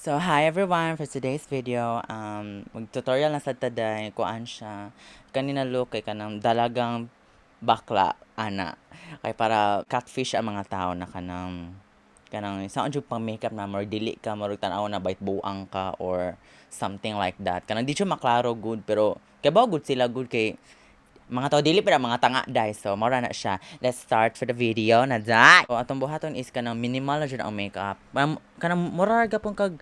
So, hi everyone! For today's video, mag-tutorial na sad ta day, kuan siya. Kanina look kay kanang dalagang bakla, ana. Kay para catfish ang mga tao na kanang saan jud pang makeup na more dili ka murag tan-aw na bait buang ka or something like that. Kanang di siya maklaro good, pero kay ba good sila good kay mga tao dili pero mga tanga day, so mora na siya. Let's start for the video na day. So atong buhaton is kanang minimal na jud ang makeup. Kanang mura gapon kag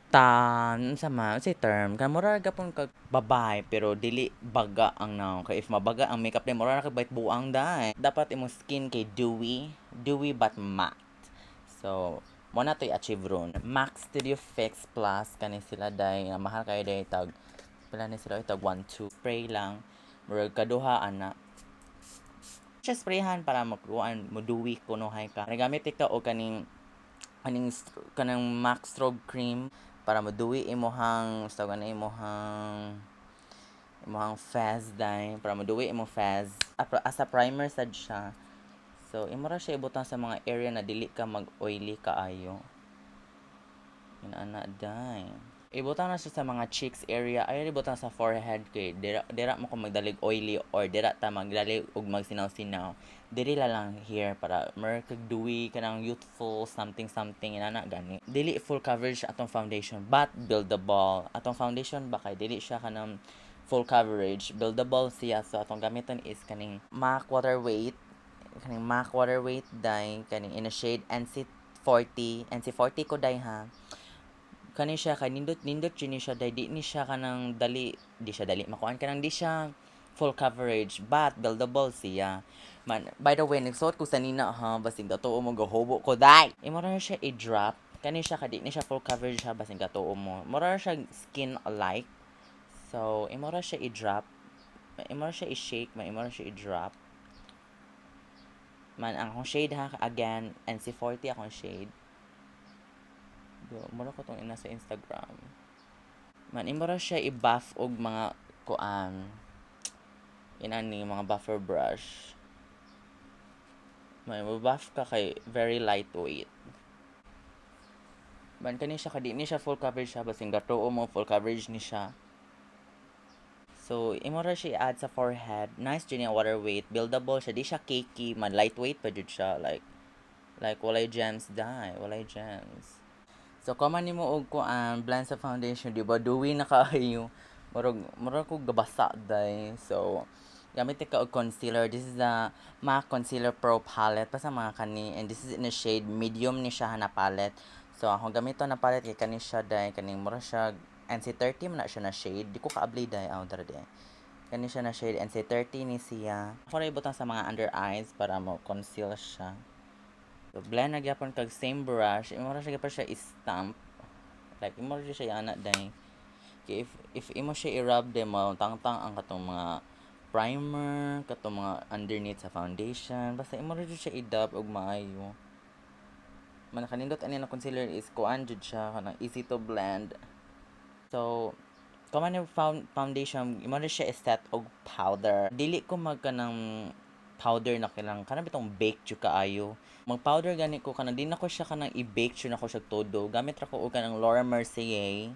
ta unsa man unsay term, kanang mura gapon kag babae pero dili baga ang nawong, kay if mabaga ang makeup day, mura ra kag bait buang day. Dapat imong skin kay dewy dewy but matte, so mo na to i-achieve ron. MAC Studio Fix Plus kani sila day, nga mahal kayo day, tag pila ni sila, tag 1 2 spray lang, murag kaduha ana siya sprayhan para makuan mo dewy kunohay ka. Nagamit ka og kaning MAC Strobe Cream para mo dewy imong sa gani imong face day, para mo dewy imong face as a primer sad siya. So imo ra siya ibutang sa mga area na dili ka mag oily kaayo, ana day. Ibutang na siya sa mga cheeks area, ay ibutang sa forehead kay dira mo ko magdalig oily or dira ta magdalig og magsinaw-sinaw. Diri la lang here para mer kag dewy, kanang youthful something something, inana gani. Dili full coverage atong foundation but buildable. Atong foundation ba kay dili siya kanang full coverage, buildable siya. So atong gamiton is kaning MAC Water Weight, kaning MAC Water Weight day, kaning in a shade NC40. NC40 ko day ha. Kani siya kay nindot nindot jud ni siya day, di ni siya kanang dali, di siya dali makuan, kanang di siya full coverage but buildable siya man. By the way, nagsuot ko sa nina ha, basig gatuo mo gahubo ko day. Imo ra siya i-drop. Kani siya kadi ni siya full coverage siya, basig gatuo mo mura siya skin alike. So imo ra siya i-drop, imo ra siya i-shake, man imo ra siya i-drop man. Ang akong shade ha, again, NC40 akong shade. Do, mura ko tong ina sa Instagram. Man, imo ra siya i-buff og mga kuan. Inani mga buffer brush. May mo-buff ka kay very lightweight. Man, kani siya kadi ni siya full coverage siya, basing gatuo mo full coverage ni siya. So, imo ra siya i-add sa forehead. Nice jud niya water weight, buildable siya, di siya cakey, man lightweight pa jud siya, like walay gems dai, walay gems. So, kuman nimo og kuan, blend sa foundation, di ba? Dewy na kaayo. Murag ko gabasa day. So, gamit ka og concealer. This is the MAC Concealer Pro palette pa sa mga kani, and this is in a shade medium ni siya na palette. So, akong gamiton na palette kay kani siya day, kaning mura siya NC30 man na siya na shade. Di ko kaabli day aw dara day. Kani siya na shade NC30 ni siya. Ako ra ibutang sa mga under eyes para mo conceal siya. So, blend na gyapon kag same brush. Imo ra siya gyapon siya i-stamp. Like imo ra siya ana day. Kay if imo siya i-rub day, mo tangtang ang katong mga primer, katong mga underneath sa foundation. Basta imo ra jud siya i-dab og maayo. Man, nakanindot ani na concealer is kuan jud siya, kanang easy to blend. So, kuman yung foundation, imo ra siya i-set og powder. Dili ko mag kanang powder na kanang kanang bitong bake jud kaayo. Mag powder gani ko, kanang di na ko siya kanang i-bake jud na ko siya todo. Gamit ra ko og kanang Laura Mercier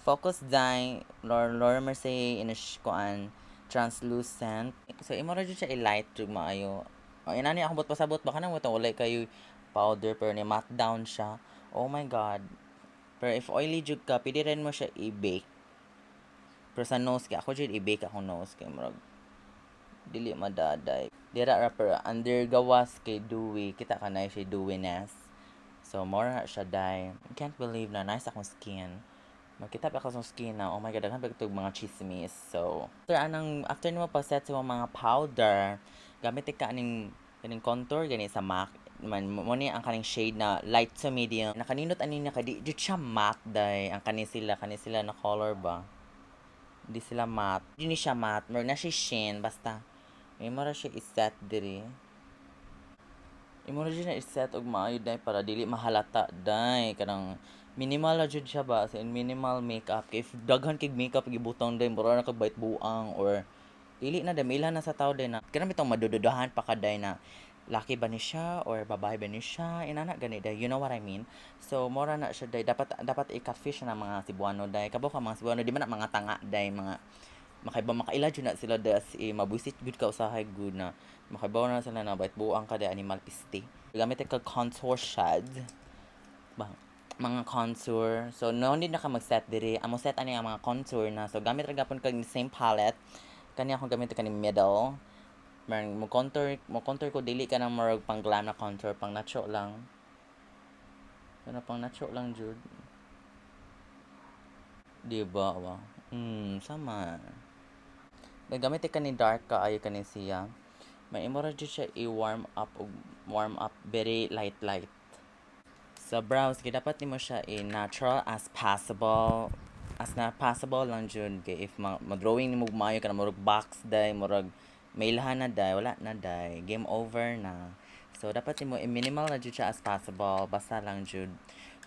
Focus Dye, Laura Mercier in a kuan translucent. So imo ra jud siya i-light jud maayo. O, inani akong buot pasabot ba, kanang butang walay kayo powder pero ni matte down siya. Oh my God. Pero if oily jud ka, pwede rin mo siya i-bake. Pero sa nose kay ako jud i-bake akong nose kay murag dili madaday. Dira ra, pero under gawas kay dewy, kita ka na siya dewiness. So more na siya day. I can't believe na nice akong skin. Makita pa ako sa skin na, oh my God, daghan pa itong mga chismis. So, after nimo pa set sa mga powder, gamit ka aning kaning contour gani sa MAC man mo ni ang kaning shade na light to medium. Nakanindot ani niya kay di jud siya matte day ang kani sila na color ba. Di sila matte. Di ni siya matte, more na siya sheen basta. Imo ra siya i-set diri. Imo ra siya i-set og maayo day para dili mahalata day, kanang minimal ra jud siya ba, as in minimal makeup. Kay if daghan kay makeup gibutang day, mura na kag bait buang or dili na day, mailhan na sa tao day na kanang bitong madududahan pa ka day na Laki ba ni siya or babae ba ni siya, inana gani day, you know what I mean? So mora na siya day, dapat i-catfish na mga Cebuano day. Kabalo ka mga Cebuano, di man na mga tanga day, mga makaiba makaila jud na sila day, as in, mabwisit gud ka usahay gud na makaibaw na sila na bait buang ka day, animal piste. Gamit ka contour shade ba, mga contour. So no need na ka mag-set diri, amo set ani ang mga contour na. So gamit ra gapon kag same palette kani akong gamit kani middle. Man mo contour ko, dili ka nang murag pang glam na contour, pang natural lang kana, pang natural lang jud, di ba wa? Sama gamit ka ni dark kaayo kani siya. May imo ra jud siya i-warm up og warm up, very light light. Sa brows kay dapat nimo siya i-natural as possible, as na possible lang jud, kay if ma-drawing nimo maayo kana murag box day, murag mailhan na day, wala na day, game over na. So dapat nimo i-minimal na jud siya as possible, basta lang jud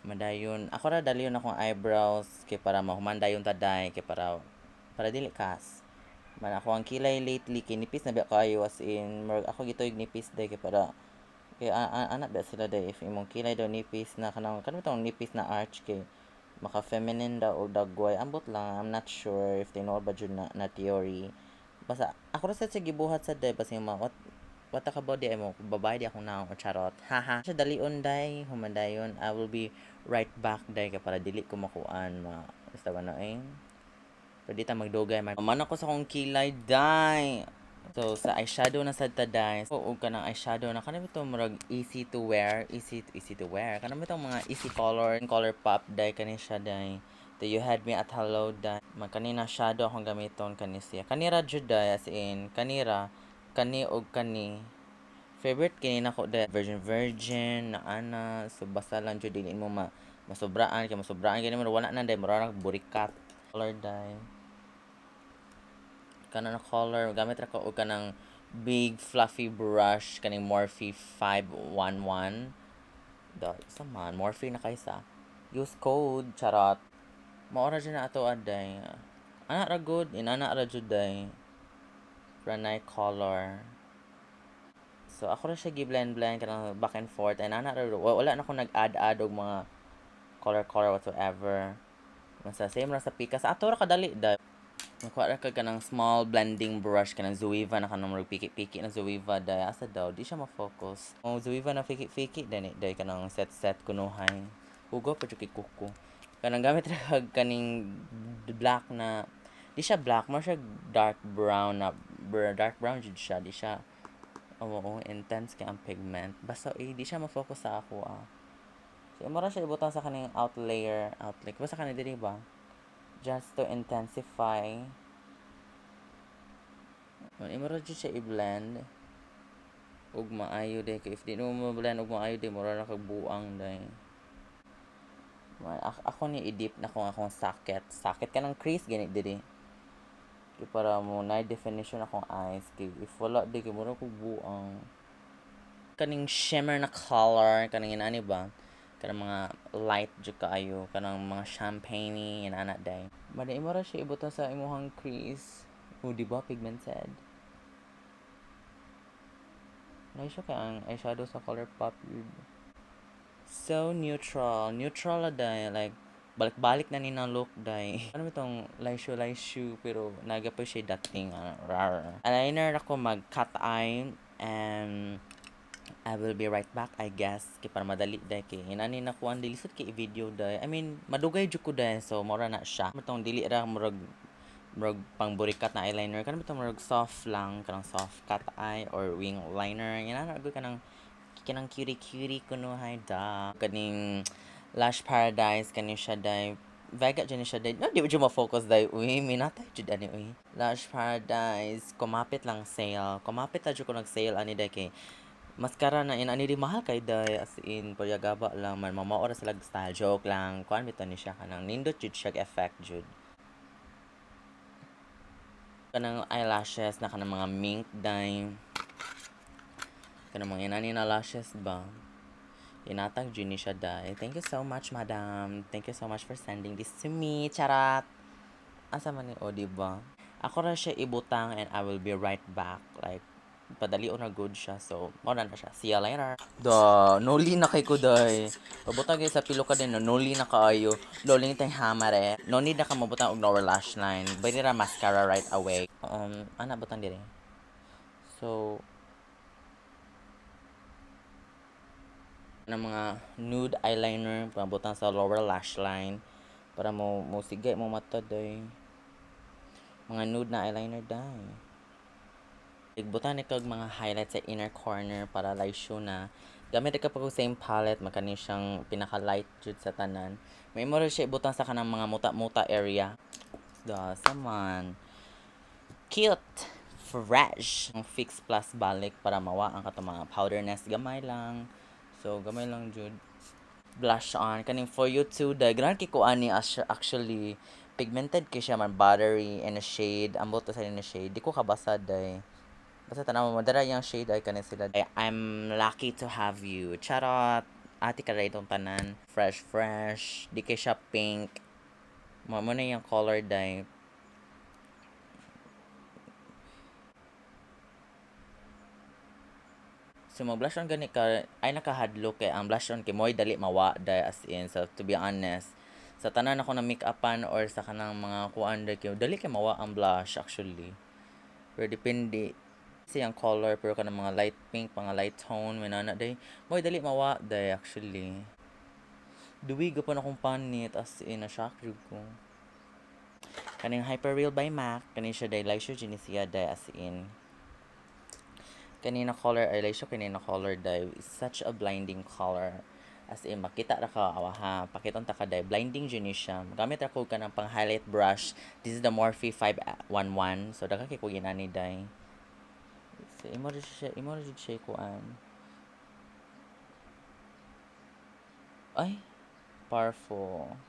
madayon. Ako ra daliyon akong eyebrows kay para mahuman dayon ta day, kay para dili kas man ako ang kilay lately kay nipis na ba kaayo, as in murag ako gituyog nipis day, kay para kay anak ba sila day, if imong kilay daw nipis na, kanang kanang bitong nipis na arch, kay maka feminine daw og dagway. Ambot lang, I'm not sure if tinuod ba jud na theory. Basta ako ra sad siya gibuhat sa day, basta yung mga what ka ba di mo babae di akong naong o charot, haha. Siya dalion day, human dayon. I will be right back day kay para dili ko makuan ma basta ba na eh. Pwede ta magdugay man. Man ako sa akong kilay day. So sa eyeshadow na sad ta day. So og kanang eyeshadow na kanang ito murag easy to wear, easy to wear. Kanang itong mga easy color, Color Pop day kani siya day. The You Had Me at Hello day. Magkanina shadow akong gamiton kani siya. Kanira jud day, as in kanira kani og kani. Favorite kini nako day, virgin virgin na ana. So basta lang jud dili mo ma masobraan, kay masobraan kini mo, wala na day, mura na burikat. Color day. Kana na color, gamit ra ko og kanang big fluffy brush kaning Morphe 511. Da sa man Morphe na kaysa. Use code, charot. Mao ra jud na ato aday. Ana ra good, inana ra jud day. Pranay color. So ako ra siya gi-blend blend kanang back and forth and ana ra, wala na ko nag-add add og mga color color whatsoever. Basta same ra sa pikas. Ato ra kadali day. Nakuha ra kag kanang small blending brush, kanang Zoeva na, kanang murag piki-piki na Zoeva day. Asa daw di siya ma-focus. Oh, Zoeva na piki-piki dani day, kanang set-set kunuhay. Hugo pa jud kay kuko. Kanang gamit ra kag kaning black na, di siya black, more siya dark brown na, dark brown jud siya, di siya, oo, intense kay ang pigment. Basta eh, di siya ma-focus sa ako ah. So imo ra siya ibutang sa kaning out layer, out layer. Basta kani diri ba? Just to intensify. Imo ra jud siya i-blend ug maayo day, kay if di mo ma-blend og maayo day, mura ra kag buang day. Ako ni i-deep na kung akong socket. Socket kanang crease gani diri. Kay para mo na definition akong eyes, kay if wala di kay mura kog buang. Kaning shimmer na color, kaning inani ba? Kanang mga light jud kaayo, kanang mga champagne inana day. Mali imo ra siya ibutang sa imong crease. O di ba pigmented? Nice siya kay ang eyeshadow sa Color Pop yun. So neutral, neutral na day, like balik-balik na ni na look day. Ano itong laishu laishu, pero naga pa siya dating rar. Eyeliner ako, mag cat eye and I will be right back, I guess, kay para madali day, kay inani na kuan dili sad kay video day. I mean, madugay jud ko day, so mora na siya. Itong dili ra murag pang burikat na eyeliner, kanang bitong murag soft lang, kanang soft cat eye or wing liner. Inana gud kanang cutie cutie kuno hay da. Kaning Lash Paradise kani siya day. Vega jud ni siya day. No, di jud ma-focus day. Uy, minatay jud ani uy. Lash Paradise, kumapit lang sale. Kumapit na jud ko nag-sale ani day, kay mascara na in ani di mahal kay day, as in payagaba lang man, mamao ra sila style, joke lang. Kuan bitaw ni siya, kanang nindot jud siya effect jud, kanang eyelashes na kanang mga mink day, kanang mga inani na lashes ba, inatag jud ni siya day. Thank you so much, madam. Thank you so much for sending this to me, charot. Asa man ni? O, di ba ako ra siya ibutang and I will be right back, like Padali na good siya. So, mao na siya. See ya later. Da, noli na kay ko day. Pabutang sa pilo ka din, no, noli na kaayo. Loling tayong hammer eh. No need na ka mabutang og lower lash line. Pwede ra mascara right away. Ana butang dire. So, ng mga nude eyeliner pabutang sa lower lash line para mo sigay mo mata day. Mga nude na eyeliner day. Igbutan ni kag mga highlight sa inner corner para light show na. Gamit ka pa same palette, makani siyang pinaka-light jud sa tanan. May mo siya ibutang sa kanang mga muta-muta area. Da, saman. Cute! Fresh! Ang Fix Plus balik para mawa ang katong mga powderness. Gamay lang. So, gamay lang jud. Blush on. Kaning For You Too, da. Gran kay ko ani actually. Pigmented kay siya man. Buttery in a shade. Ambot sa in a shade. Di ko kabasa day. Basta tanaw mo, madara yung shade ay kanin sila. I'm lucky to have you. Charot! Ate ka itong tanan. Fresh, fresh. Di kay siya pink. Mo na yung color day. So mag blush on gani ka ay nakahadlok kay ang blush on kay moy dali mawa day as in. So to be honest, sa tanan ako na make-upan or sa kanang mga kuan day kay dali kay mawa ang blush actually. Pero depende siyang color, pero kanang mga light pink, mga light tone, may nana day. Moy dali mawa day actually. Duwi gapon akong panit as in na shock jud ko. Kaning Hyper Real by MAC, kani siya day like siya siya day as in. Kanina color ay like siya kanina color day is such a blinding color. As in makita ra ka awa ha, pakiton ta ka day blinding jud ni siya. Gamit ra ko kanang pang highlight brush. This is the Morphe 511. So daghan kay ko ginani day. So imo ra jud siya kuan. Ay, powerful.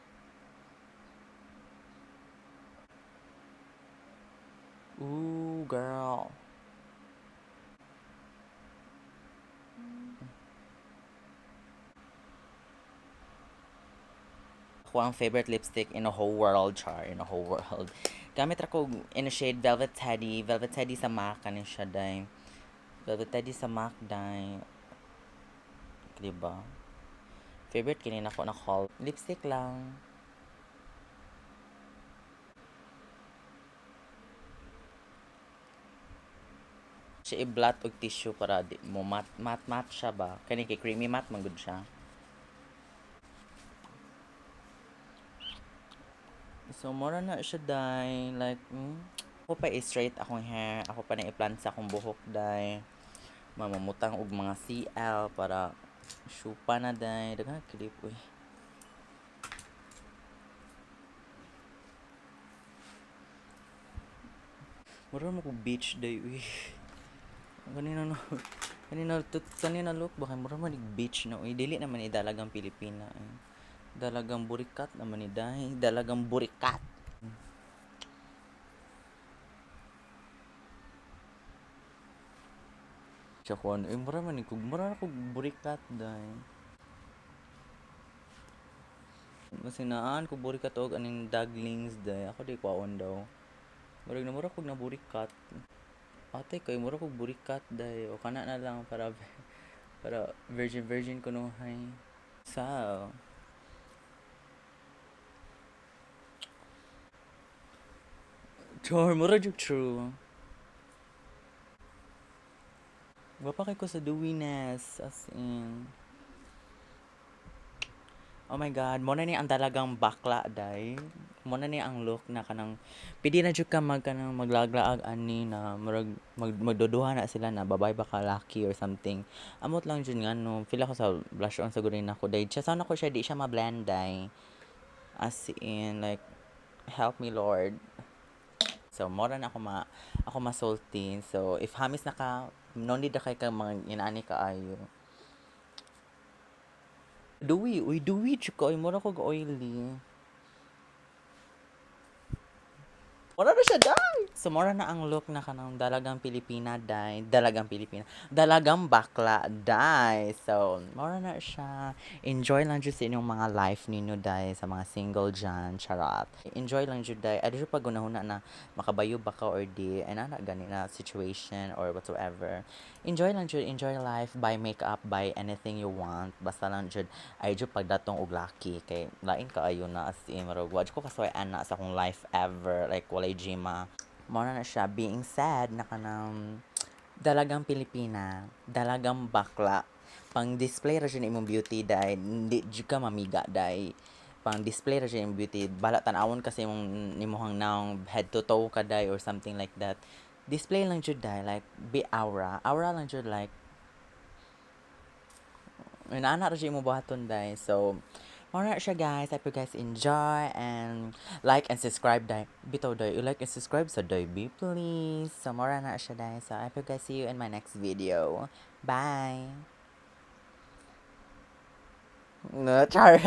Ooh, girl. Ako ang favorite lipstick in the whole world, char, in the whole world. Gamit ra ko in a shade Velvet Teddy. Velvet Teddy sa MAC, kanin siya, day. Velvet Teddy sa MAC, day. Diba? Favorite kini nako na call. Lipstick lang. Siya i-blot og tissue para di mo mat mat mat siya ba. Kani kay creamy matte man gud siya. So mora na siya day like Ako pa i-straight akong hair, ako pa na i-plan sa akong buhok day. Mamamutang og mga CL para supa na day. Daghan clip uy. Mura mo ko beach day uy. Kanina no. Kanina tut kanina look baka mura man beach na uy. Dili naman ni dalagang Pilipina eh. Dalagang burikat naman ni day. Dalagang burikat. Siya ko ano, eh, mura man ni kog mura na kog burikat day. Masinaan ko burikat og aning daglings day. Ako di kwaon daw. Murag na mura kog na burikat. Ate kay mura kog burikat day. O kana na lang para para virgin virgin kunuhay. So, char, mura jud true. Gwapa kay ko sa dewiness as in. Oh my God, mo na ni ang dalagang bakla day. Mo na ni ang look na kanang pwede na jud ka mag kanang maglaglaag ani na murag magduduha na sila na babay ba ka lucky or something. Amot lang jud nga no, feel ako sa blush on sa gurin nako day. Siya sana ko siya di siya ma-blend day. As in like help me Lord. So mora na ako masulti. So if hamis na ka, no need na kay ka mga inaani kaayo. Dewy, uy dewy chika, uy mura kog oily. Wala na siya, day. So, mora na ang look na kanang dalagang Pilipina, day. Dalagang Pilipina. Dalagang bakla, day. So, mora na siya. Enjoy lang jud sa inyong mga life ninyo, day. Sa mga single dyan. Charot. Enjoy lang jud, day. Adto pag gunahuna na makabayo ba ka or di. And ana gani na situation or whatsoever. Enjoy lang jud. Enjoy life. Buy makeup. Buy anything you want. Basta lang jud. Ay jud pagdatong og laki. Kay lain kaayo na, as in. Marag, wa jud ko kasuway ana sa akong life ever. Like, walay jima. Mora na siya. Being said na kanang dalagang Pilipina, dalagang bakla, pang display ra siya imong beauty, day, hindi jud ka mamiga, day. Pang display ra siya imong beauty. Bala tan-awon kasi imong nimuhang naong head to toe ka, day, or something like that. Display lang jud, day, like be aura. Aura lang jud, like inana ra siya imong buhaton, day. So, mao siya, guys. I hope you guys enjoy and like and subscribe, day. Bitaw, day, like and subscribe sa day, be please. So mao na siya, day. So I hope you guys see you in my next video. Bye. No, char.